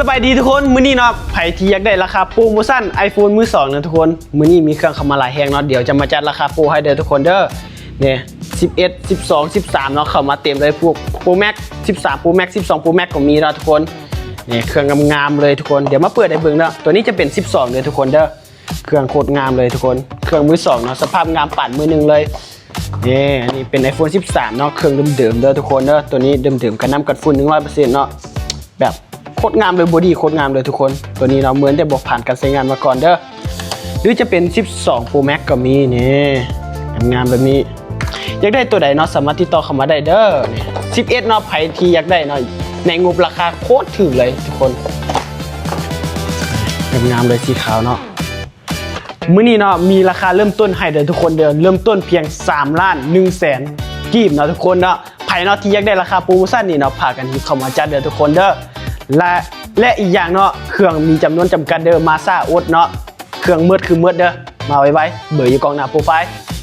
ສະບາຍດີທຸກຄົນ ມື້ນີ້ເນາະ ໃຜທີ່ຢາກໄດ້ລາຄາໂປຣໂມຊັນ iPhone ມືສອງເນາະທຸກຄົນ ມື້ນີ້ມີເຄື່ອງເຂົ້າມາຫຼາຍແຮງເນາະ ດຽວຈະມາຈັດລາຄາໂປຣໃຫ້ເດີທຸກຄົນເດີ. ນີ້ ສິບເອັດ ສິບສອງ ສິບສາມເນາະ ເຂົ້າມາເຕັມເລີຍ ພວກ Pro Max ສິບສາມ Pro Max ສິບສອງ Pro Max ກໍມີເນາະທຸກຄົນ. ນີ້ເຄື່ອງງາມໆເລີຍທຸກຄົນ ດຽວມາເປີດໃຫ້ເບິ່ງເນາະ. ຕົວນີ້ຈະເປັນສິບສອງເດີທຸກຄົນເດີ ເຄື່ອງໂຄດງາມເລີຍທຸກຄົນ ເຄື່ອງມືສອງເນາະ ສະພາບງາມປານມືໜຶ່ງເລີຍ. ນີ້ ອັນນີ້ເປັນ iPhone ສິບສາມເນາະ ເຄື່ອງເດີມໆເດີທຸກຄົນເດີ. ຕົວນີ້ເດີມໆກັນ ນຳກັນຝຸ່ນ ໜຶ່ງຮ້ອຍເປີເຊັນເນາະ ແບບໂຄດງາມເລີຍ ບໍດີ້ໂຄດງາມເລີຍທຸກຄົນ. ຕົວນີ້ເນາະ ເໝືອນແຕ່ບໍ່ຜ່ານການໃຊ້ງານມາກ່ອນເດີ ຫຼືຈະເປັນສິບສອງ Pro Max ກໍມີ. ນີ້ ງາມໆແບບນີ້ ຢາກໄດ້ຕົວໃດເນາະ ສາມາດຕິດຕໍ່ເຂົ້າມາໄດ້ເດີ. ນີ້ ສິບເອັດເນາະ ໃຜທີ່ຢາກໄດ້ເນາະ ໃນງົບລາຄາໂຄດຖືກເລີຍທຸກຄົນ ງາມໆເລີຍ ສີຂາວເນາະ. ມື້ນີ້ເນາະ ມີລາຄາເລີ່ມຕົ້ນໃຫ້ເດີທຸກຄົນເດີ ເລີ່ມຕົ້ນພຽງສາມລ້ານໜຶ່ງແສນກີບເນາະທຸກຄົນເນາະ. ໃຜເນາະທີ່ຢາກໄດ້ລາຄາໂປຣໂມຊັນນີ້ເນາະ ພາກັນຮີບເຂົ້າມາຈັດເດີທຸກຄົນເດີ. ແລະ ແລະອີກຢ່າງເນາະ ເຄື່ອງມີຈຳນວນຈຳກັດເດີ ມາຊ້າອົດເນາະ ເຄື່ອງໝົດຄືໝົດເດີ ມາໄວໆ ເບີຢູ່ກ້ອງໜ້າໂປຣໄຟລ໌.